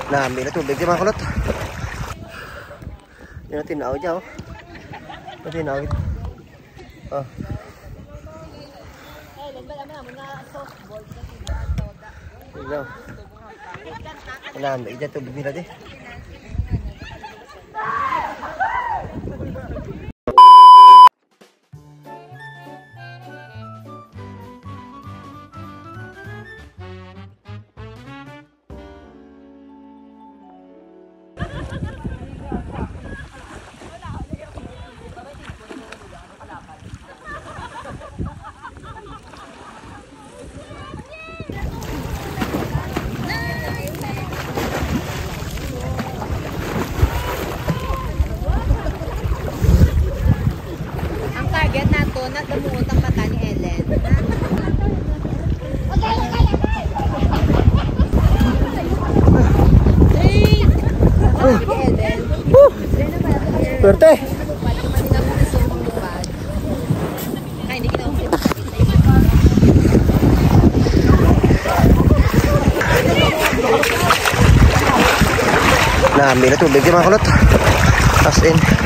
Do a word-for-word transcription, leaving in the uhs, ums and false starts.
Nami na tubig, mga kulot. Yan ang tinaw dyan, oh. Ang tinaw. Oh. Hello. Nami dyan tubig nila, di. Ang target nato, nadamuot ang mata ni Ellen. Swerte! Nami na tubig, mga kulot. As in.